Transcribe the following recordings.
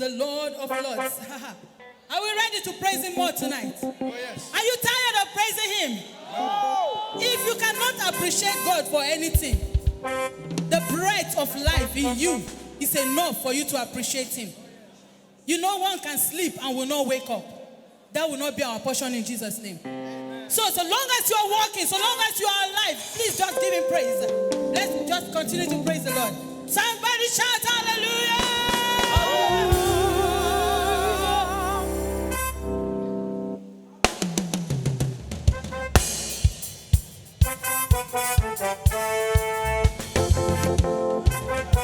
and the Lord of Lords. Are we ready to praise Him more tonight? Oh, yes. Are you tired of praising Him? If you cannot appreciate God for anything, the breath of life in you is enough for you to appreciate Him. You know, one can sleep and will not wake up. That will not be our portion in Jesus' name. So long as you are walking, so long as you are alive, please just give Him praise. Let's just continue to praise the Lord. Somebody shout hallelujah!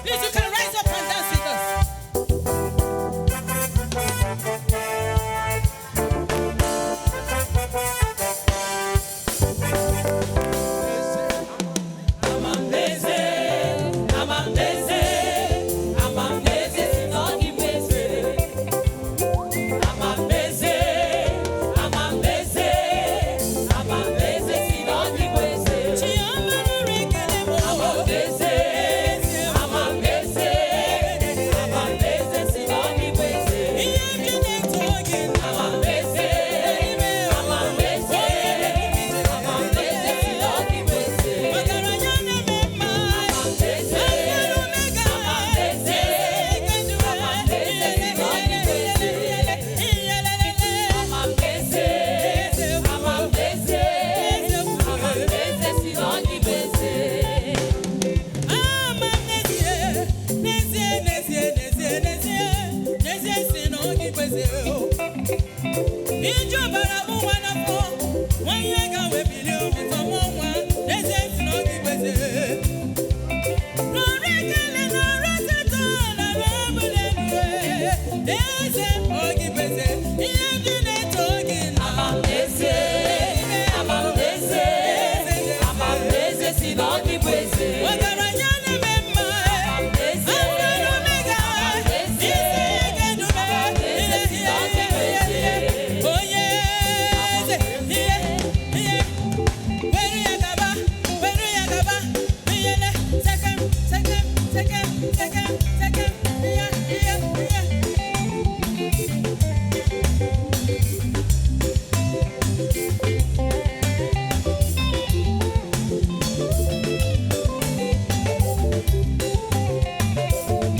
Please, you can rise up and dance with us. Ama m n'ezie, n'ezie, n'ezie, n'ezie, n'ezie, n'ezie si na ọ gị kwesịrị o. Ije ọbara bụ nwa n'afọ, nwanyị ga-wee bilie ụtọ mụọ nwa, n'ezie si na ọ gị kwesịrị. Nọrọ ekele, nọrọ otuto, nọrọ ebule elu, eze ọ gị kwesịrị, ihe ndị na-eto gị na. Ọgaranya na-eme mma, Alfa na Omega, isi ike dume, onye eze, ihe, ihe, were ya gaba, were ya gaba, iyele, sekem, sekem, sekem, sekem, sekem, ihe, ihe, ihe.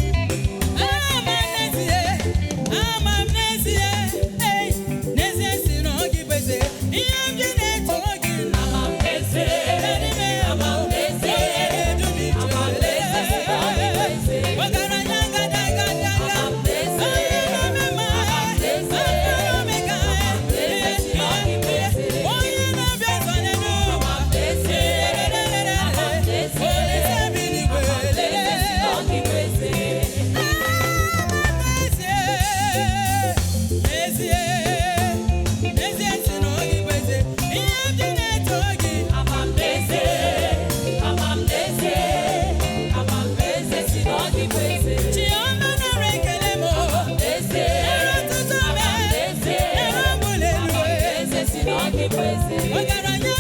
Ama m n'ezie, ama m n'ezie, ei, n'ezie si na ọ gị bụ eze, ihe m ji na-eto gị na. Ọgaranya ngada ngada, onye na-eme mma, Alfa na Omega, onye na-abịa ọzọ n'elu ụwa, Olise bi n'igwe, n'ezie, n'ezie, n'ezie si na ọ gị bụ eze, ihe m ji na-eto gị. Chioma nara ekele m, nara otuto m, nara mbuli elu. Ọgaranya